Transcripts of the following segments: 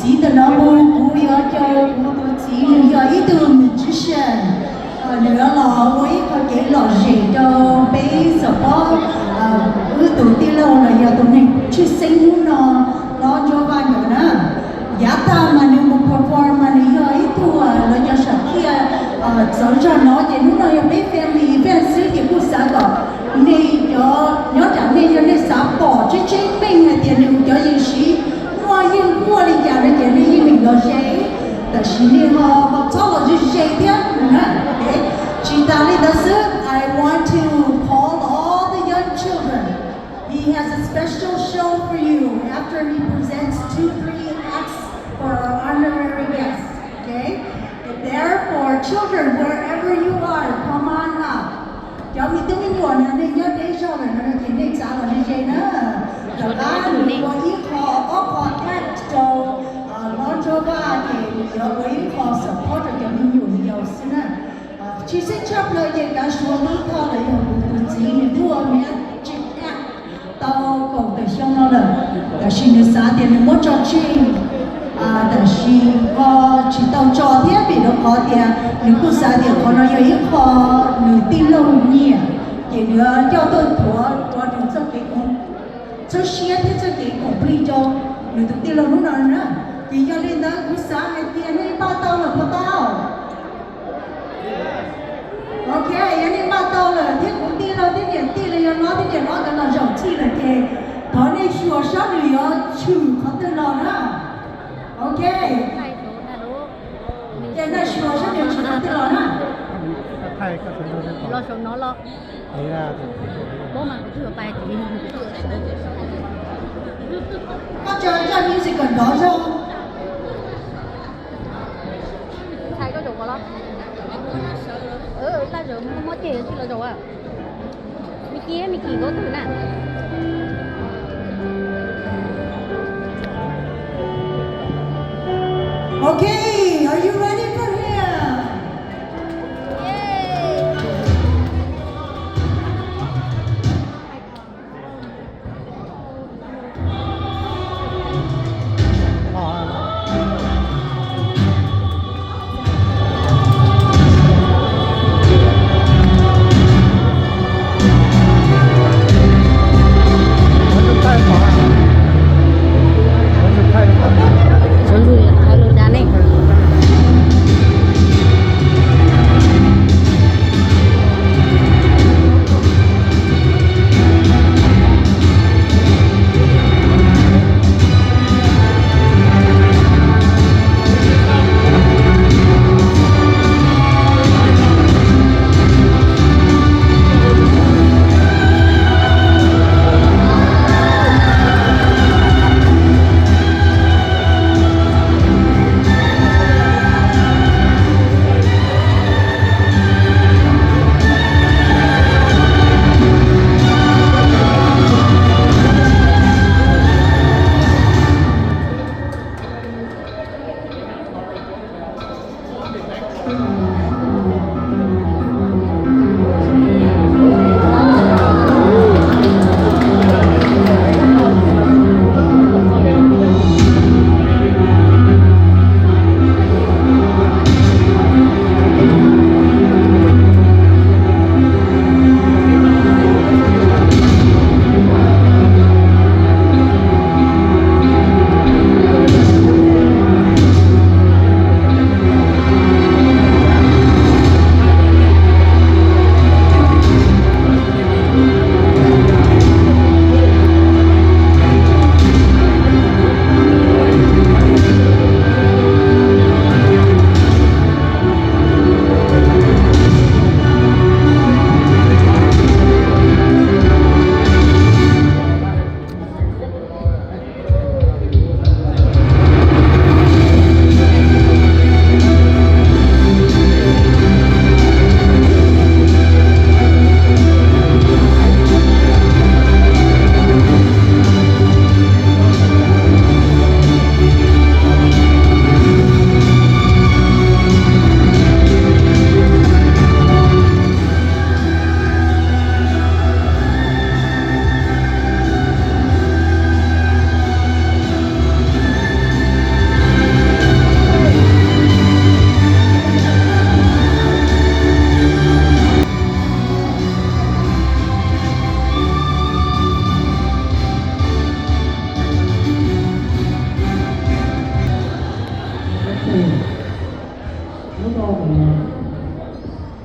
Txiv ntawm no mus kuv yuav caw kuv tus txiv, nws yog ib tug magician. Nws yuav los ua ib qho kev lom zem rau peb support wb tus tij laug los yog tus neeg tshwj xeeb hnub no, Hlob Ntsuab Vaj ntawd na. Yav tag mas nws mus perform mas nws yog ib tug lawv cov sam thiaj txawv zog no, ces hnub no yog peb family event xwb ces kuj xav kom nej cov nyob nram nej yog nej xav pom tseeb tseeb meej hais tias nws cov yees siv muaj yeej huaj li cas no ces nej yeej meem los ze, tab sis nej ho ho txhob los ze ze thiab na. Tsis tas li ntawd xwb, I want to call all the young children. He has a special show for you after he presents two, three acts for our honorary guests. Okay? And therefore, children, wherever you are, come on up. Cov me tub me nyuam no nej nyob deb zog lawm no ces nej txav los ze ze na. Rov qab nws ua ib qho ob qho act rau Hlob Ntsuab Vaj ces nws yuav ua ib qho support rau cov me nyuam yaus xwb na. Tshwj xeeb tshaj plaws ces kav suav Hlob Thoj los yog kuv tus txiv nws kuj ua tau kaum tawm xyoo no lawm, tab sis nws xav tias nws muab tso tseg, tab sis ho tsis tau tso thiab vim rau qhov tias nws kuj xav tias qhov no yog ib qho nws tij laug nyiam, ces nws coj tuaj thuav ua nws txoj kev koom, txoj siab thiab txoj kev koom plig rau nws tus tij laug hnub no na. Ces yog li ntawd kuv xav hais tias nej npaj tau lawm puas tau? Ok, yog nej npaj tau lawm thiab kuv tij laug thiab niam tij los yog hlob thiab niam hlob nkawd los zaum txij lawm ces thov nej xyuas saib nws yuav tshwm qhov twg los na. Ok, ces nej xyuas saib nws tshwm qhov twg los na. Los saum no los. Koj tso zaj music kom nrov zog. Ntxhais koj zaum qhov los? Laj zaum muaj muaj tiag yuav tsis los zaum a. Me Kiv, Me Kiv nkaus twg na? Okay, are you ready for him? Txhua ntsuj thaij lus dav ne.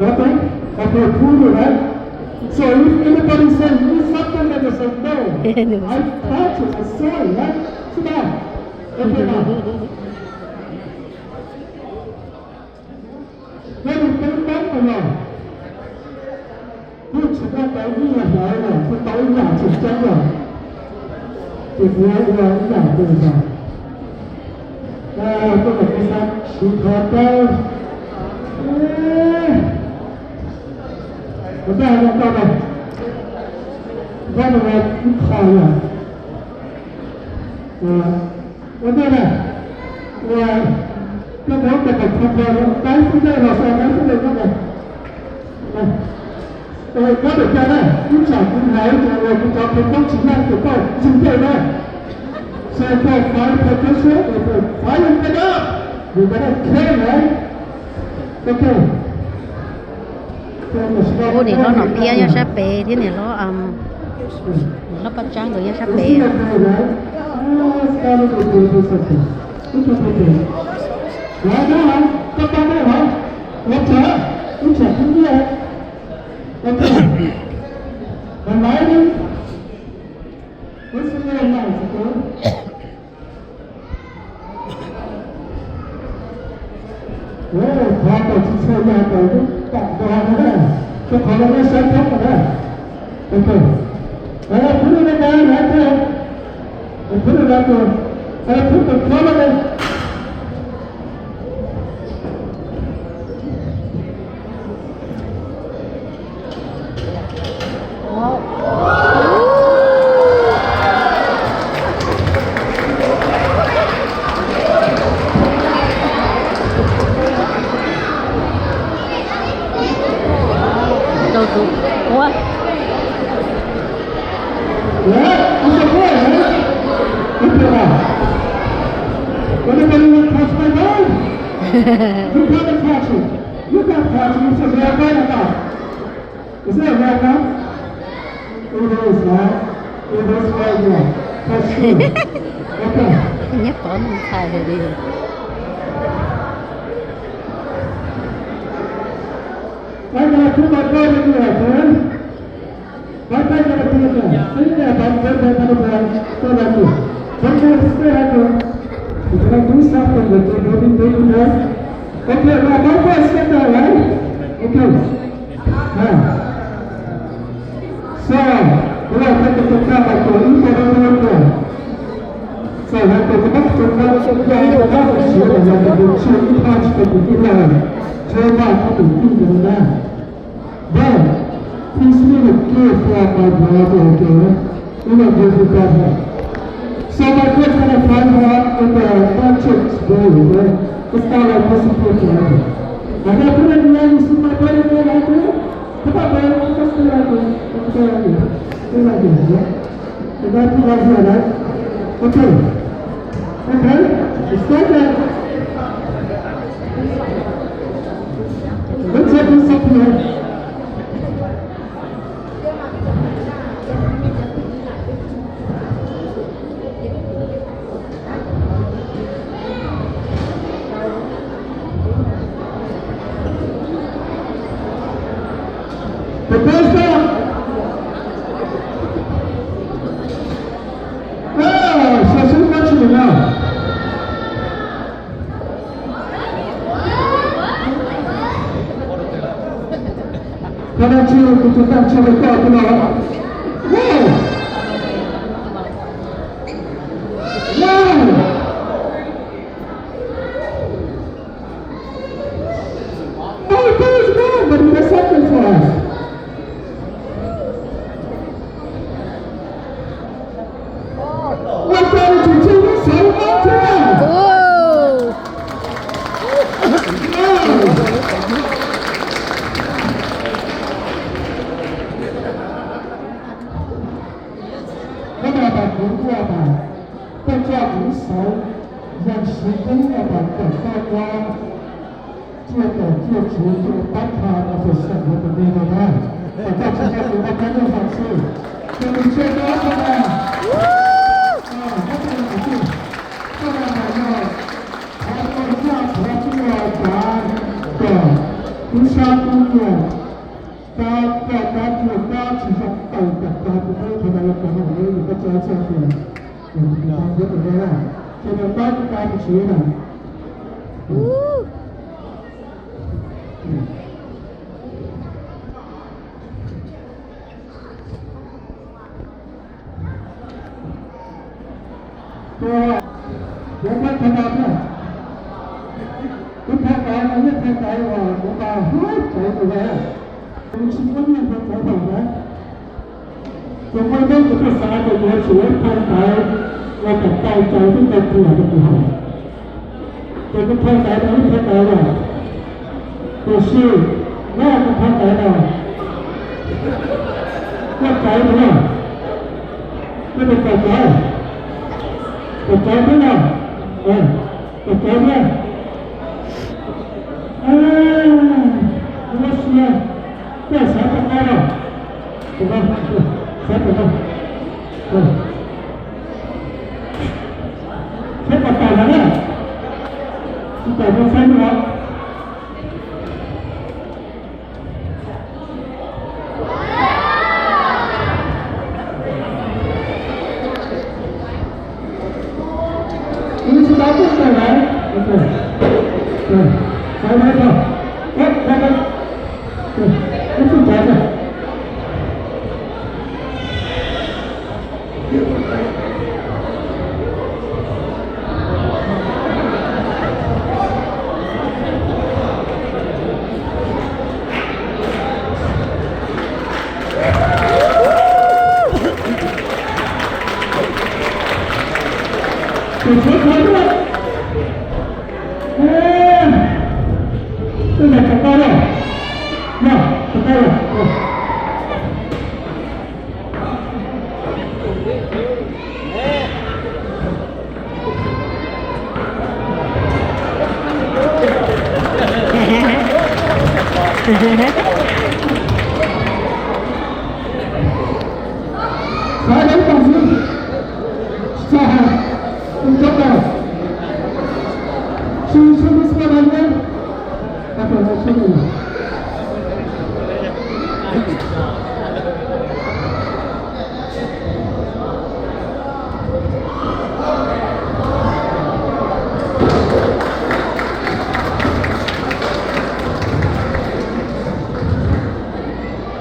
Nothing? Okay, cool, right? So if anybody say you need something, then they say no. I touch it, I saw it, right? Sit down. Okay, now. Nyob li peb teeb no los, kuj tsis muaj tau ib yam hlawv los kuj tau ib yam tseem ceeb los, ces kuv ua ib yam nkaus los. Koj kom kuv xav siv qhov teeb. Kuv tab hais no tau na, nyob no ib qho yog ua ntej na, ua, koj mus ua kom khov kho, tais fwj dej los sau tais fwj dej nyob na. Nyob pem cov na, ib tsam kuv hais tias uas kuv cov qhov koob tsis yeej ces koj ntseeg dej na. So for fire protection, if you fire it up, you gotta kill it, right? Okay. Ub, niam hlob Nom Phiab nyob sab pem thiab niam hlob, niam hlob Paj Tsab nkawd nyob sab pem. Qhov kom tsis txhua yam kom lub pom nto no na, rau qhov no nej saib thoob no na. Ok. Put it back down right there. Put it back down. Put the cover there. Rau tus ua. Anybody want to touch my bone? You gotta touch it. You gotta touch it. It's a real bone or not? Is it a real bone? It is, right? It is right here. For sure. Okay. Nyob tod ntxhais li. I'm gonna put my bone in here, okay? My bone gonna be in there. See there, my bone, my bone, my bone. Stay right there. Don't move, stay right there. If you don't do something, they can really do you, right? Okay, now my bone, stay there, right? Okay. Now. So, ua tej tus tub txaj los tus ib tug tub txaj. So, hais tias tus tub txaj tus tub txaj tus tub txaj tus tub txaj tus tub txaj tus tub txaj tus tub txaj. Chaw vaj thab tus tij tus na. But, please leave a gift for my brother, okay? Leave a gift for brother. So my friend's gonna find her in the budget today, okay? It's not like this is for forever. And I put it in there, you see my brother there, right there? Come on, man. Come on, stay right there. Come on, stay right there. Stay right there, yeah? And then put right here, right? Okay. Okay. It's like that. Let's take this up here. The best of. Ah, so so much you know. Koj noj tsiab, kuv tus tag tsiab rau koj, koj noj. Wow! Wow! Kuv xav yog siv koob no kom koj koj tsiaj tom tsiaj txhu tuaj pab tha no tus xeem no tus neeg no na. Kom koj tsis tso tus no koj nej fam xwb. Tus tus tsiaj no tso na. Koj no mas yog thov koj zaj thov tuaj kav kom tub sab tub nyiam kab koj kab tsiaj kab tsis zoo tawm kom tag tus neeg qhov no los kom haum li koj tso txog tias tus tus ntawd tus no na. Ces nws pab tus kab tus tsis na. Kuv pab tha tais thiab. Kuv tha tais no yog tha tais uas kuv tos hub txawv tus ntawd. Kuv tsis muaj nyiaj mus txawv thaum ntawd. Kuv muaj ib hnub kuv tuaj xav tias kuv yuav tsum tha tais uas kom tau txawv twb tau tiam rau kuv haus. Ces kuv tha tais no wb tha tais los. Tiam sis nyob kuv tha tais no, koj txawv tus no, koj tus txawv, txawv thiab no, txawv thiab. Kuv muab sia, koj xav tau qab los, xav tau qab, txhob kom tawm los na, tsis tawm no saib no. Ib tsis tau tuaj tawm lawm. Saib no, ib tsis tau tuaj. Tus tshuav tshuav xwb. Twb yog tsis tau los, yog tsis tau los. Xav ib tog xwb, tsis txhob hais, tus coob lawm, tsis txhob mus xav dab tsi. Ib tog xwb thiab tau xwb. Kuv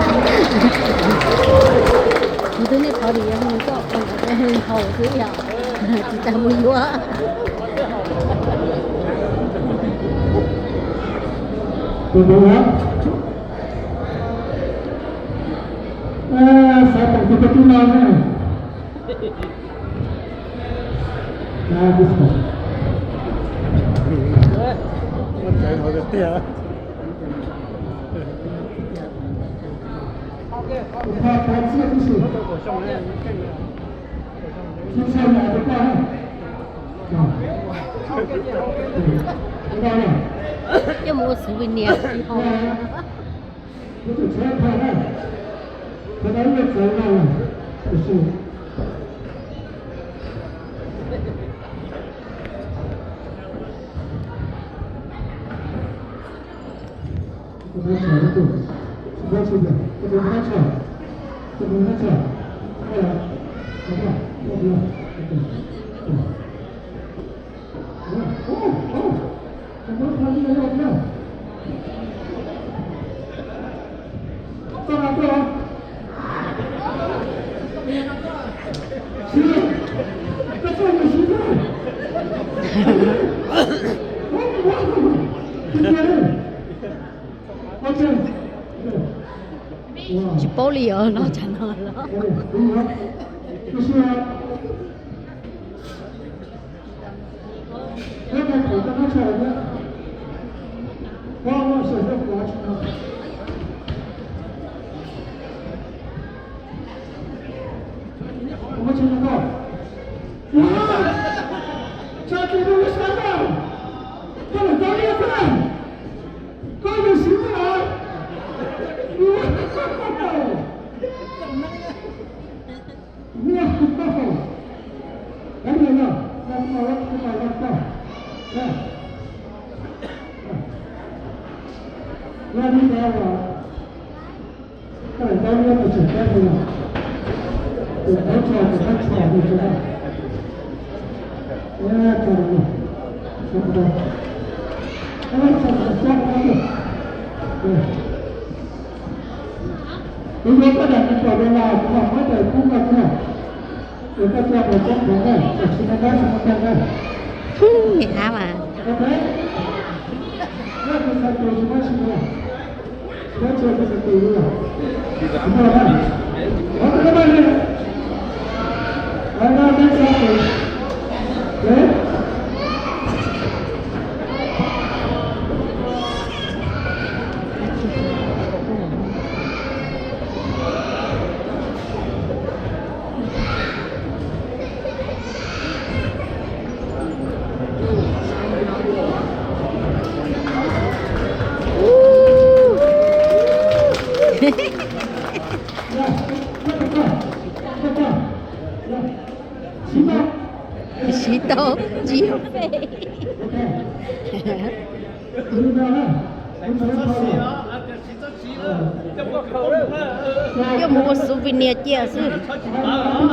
twb niaj qhov dim yuav mus coj qhov ntawd haus xwb yom, tsis tas mus yuav. Xav pom tus koj tub no na. Coj mus ua souvenir. Siv, koj txawj mus siv thiab. Siv thiab. Ok. Tsis paub li os, no tsam no los. Ua, tso tus no sab tau, koj lawm tau liaj thiab, koj yog siv lawm. Ua, ua, ua, ua, ua, ua, ua, ua, Koj daim ntaub liab no tseem kab li no, tus qhov tso tus qhov tso tus tso, tso tus tso, tso tus tso, kuv yuav koj daim me nyuam dollar, kuv mam muab daim kub rau koj, es koj coj mus poob hauv na, tam sim no koj tsis muaj ntej na. Nws hab mas. Ok, koj tus txhais tes tsis muaj tsis muaj. Siv tau, tsis yog fej. Coj mus ua souvenir cia xwb. Thaum,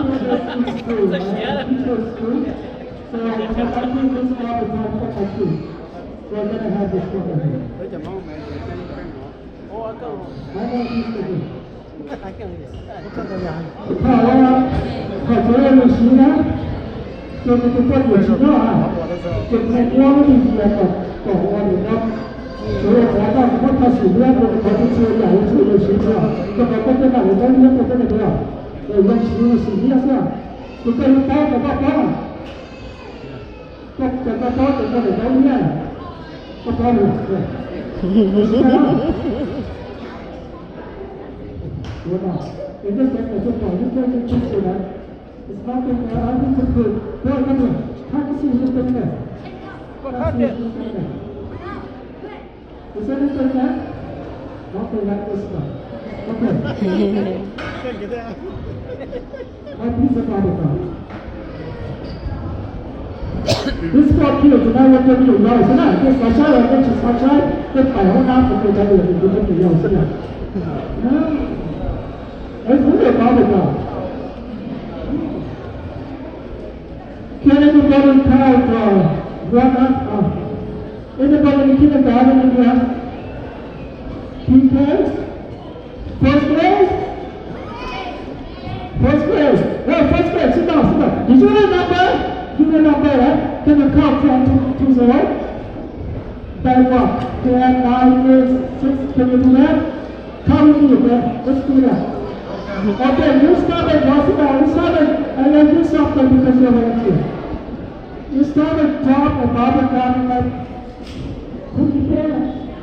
thaum cov yog nws siv na, ces nws tus poj niam tsis nyob, ces kuv muab lub me ntsis kom, kom ua nws nyob. Tsuav yog qhov no kuv muab tag sim liab rau qhov txhua txhua yam yuav tsum yog siv txog, rau qhov koj tej nam lawv ntaub liab rau koj na, yog siv sim liab xwb. Ces koj yuav paub kom koj paub, koj, koj paub ces koj nam ntaub liab, koj paub lawm. It's nothing, uh, I need to put, put it in. Practice it in there. Practice it in there. Is anything there? Nothing like this one. Okay. How please about it now. This four kilos tonight will take you now, isn't it? This sunshine, this sunshine, this by one hour, this will take you, this will take you now, isn't it? It's really about it now. Can anybody count, uh, one up? Uh, anybody in kindergarten in here? P K? First grade? First grade. Oh, first grade. Sit down, sit down. Did you remember? You remember, right? Can you count from two, two, zero? Backward. Ten, nine, eight, six. Can you do that? Come with me, okay? Let's do that. Okay, you start at Rosita. You start at, and then you stop there because you're right here. You start at top of Baba Garden, like, who you can?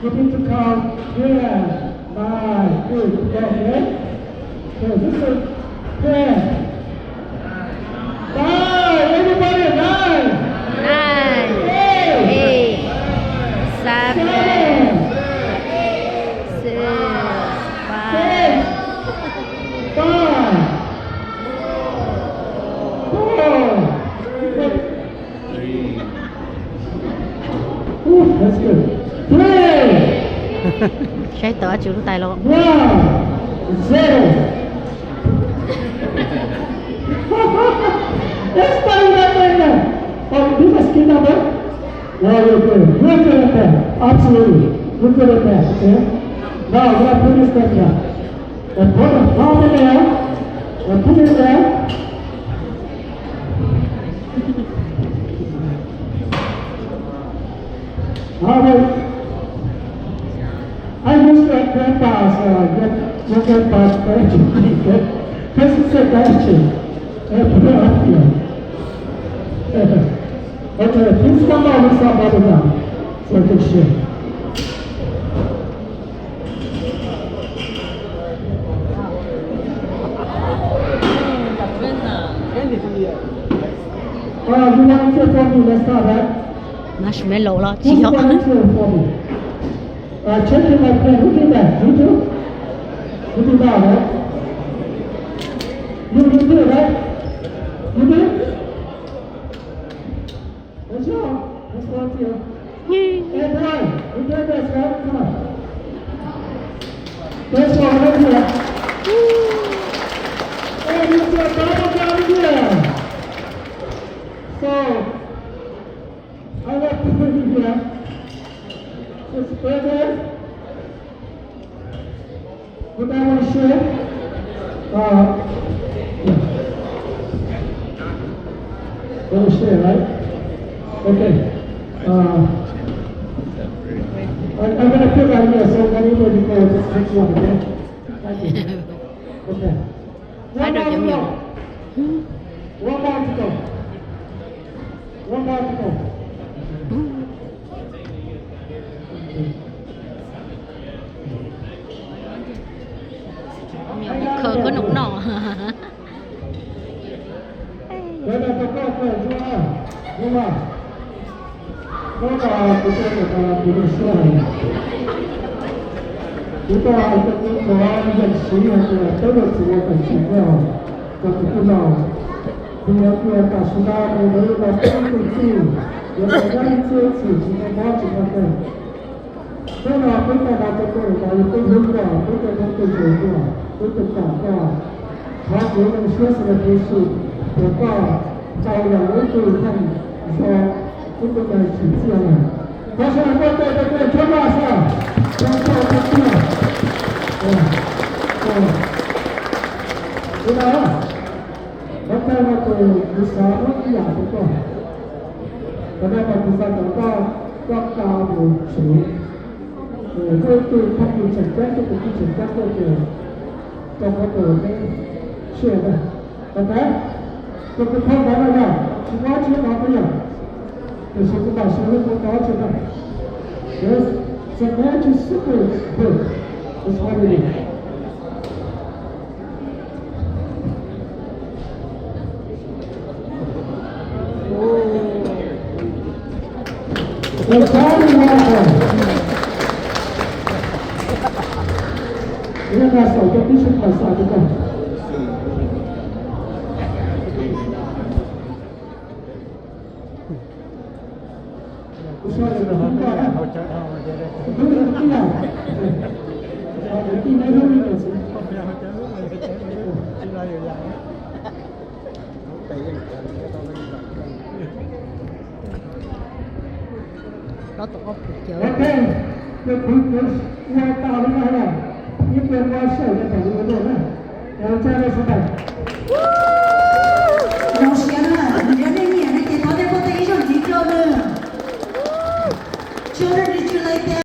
You need to count ten, nine, eight, okay? Okay, this is ten. Nine, everybody, nine. Nine. Eight. Eight. Seven. Seven. Six. Five. Six. Five. Four. Ooh, that's good. Three. Saib tau dab tsi lub tais los. One. Zero. That's fine, that's fine, man. Oh, this is kid number? Yeah, you're good. You're good at that. Absolutely. You're good at that, okay? Now, I'm gonna put this thing down. And put the palm in there. And put it there. Your, your grandpa, thank you. This is it, that's it. Okay, please come on, let's all bow down so I can share. Uh, you want to cheer for me next time, right? Marshmallow los tsis yog. Who's going to cheer for me? Uh, check in my friend. Who did that? You do? You did that, right? You, you do, right? You do? Good job. That's one for you. Hey, Brian, you did this, right? Come on. That's one right here. Hey, you did that again. So, I want to put you here. Just spread it. Would I want to share? Uh, yeah. Want to share, right? Okay. Uh, I, I'm gonna put that here so that everybody can just take one, okay? Thank you. Okay. One more to go. One more to go. One more to go. Khaws koj noj noj. Kuv tau hais rau kuv cov yeej siv hais tias peb yuav tsum ua feem xyuam nyob rau tus tij laug, vim hais tias tam sim no nws los peb tus txij yuav tau nyob ib txhiab txhis tsis tau mob tsis tau nkeeg. Hnub no peb tau nrog rau koj los yog peb hlub koj, peb tej phooj tej ywg koj, peb tus koj, thov kuv zoo siab xav tias kuv xwm tias koj tau los ua ib tug neeg zoo, ib tug neeg tsim txiaj lawm. Thov sawv daws npaj tes rau tus tshab laj xwb, zoo siab tiag tiag. Kuv na, qhov ntawd no ces kuv xav muab ib yam rau koj. Qhov no mas kuv xav kom koj, koj ka mus tsev, muaj ib tug phooj ywg tseem ceeb, ib tug kwv tij tseem ceeb tuaj ces rau qhov tus peb share na. Qhov ntawd, tus kwv phooj ntawd no yog tsis muaj dab tsi no peb yog, tiam sis kuv mam share rau koj tau dab tsi na. Yes, it's a magic secret book. It's what it is. Rov tom qab pum cawv. Ok, ces kuv, kuv ua tau li no lawm, ib pliag kuv sawv daws rov ua dua na.